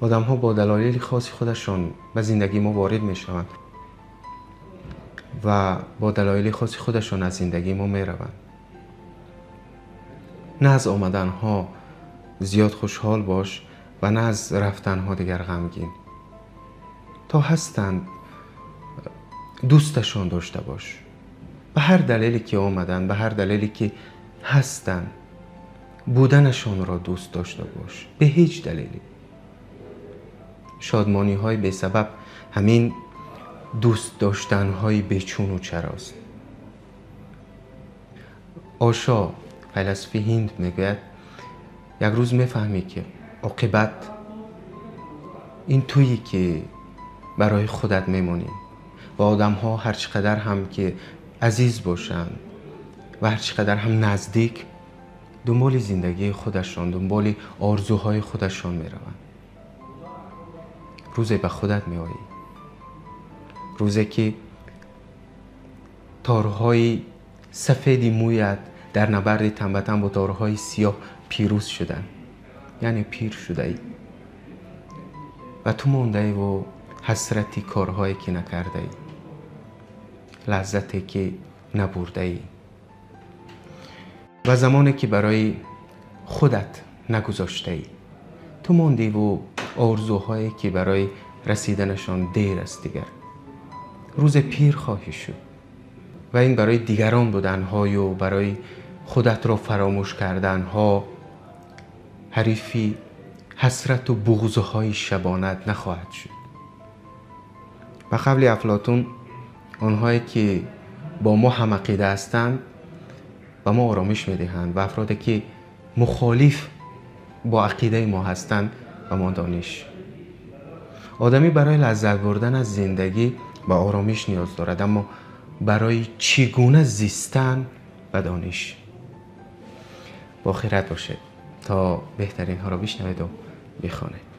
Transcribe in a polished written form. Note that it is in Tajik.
Одамҳо бо далоили хоси худашон ба зиндагии мо ворид мешаванд ва бо далоили хоси худашон аз зиндагии мо мераванд. На аз омаданҳо зиёд хушҳол бош ва на аз рафтанҳо дигар ғамгин. То ҳастанд дӯсташон дошта бош. Ба ҳар далеле ки омаданд, ба ҳар далеле ки ҳастанд, буданашонро дӯст дошта бош. Бе ҳеҷ далеле. Шодмониҳои бесабаб ҳамин дӯст доштанҳои бечуну чарост. Ошо, файласуфи ҳинд, мегӯяд: як рӯз мефаҳмӣ, ки оқибат ин туе ки барои худат мемонӣ ва одамҳо ҳар чӣ қадар ҳам ки азиз бошанд ва ҳар чӣ қадар ҳам наздик, дунболи зиндагии худашон, дунболи орзуҳои худашон мераванд. Рӯзе ба худат меоӣ, рӯзе ки торҳои сафеди мӯят дар набарди тан ба тан бо торҳои сиёҳ пирӯз шуданд, яъне пир шудаӣ ва ту мондаиву ҳасрати корҳое ки накардаӣ, лаззате ки набурдаӣ ва замоне ки барои худат нагузоштаӣ. Ту мондиву орзуҳое ки барои расиданашон дер аст. Дигар рӯзе пир хоҳӣ шуд ва ин барои дигарон буданҳою барои худатро фаромӯш карданҳо ҳарифи ҳасрату буғзҳои шабонат нахоҳад шуд. Ба қавли Афлотун, онҳое ки бо мо ҳамақида ҳастанд ба мо оромиш медиҳанд ва афроде ки мухолиф бо ақидаи мо ҳастанд ба мо дониш. Одамӣ барои лаззат бурдан аз зиндагӣ ба оромиш ниёз дорад, аммо барои чӣ гуна зистан ба дониш. Бо хирад бошед то беҳтаринҳоро бишнаведу бихонед.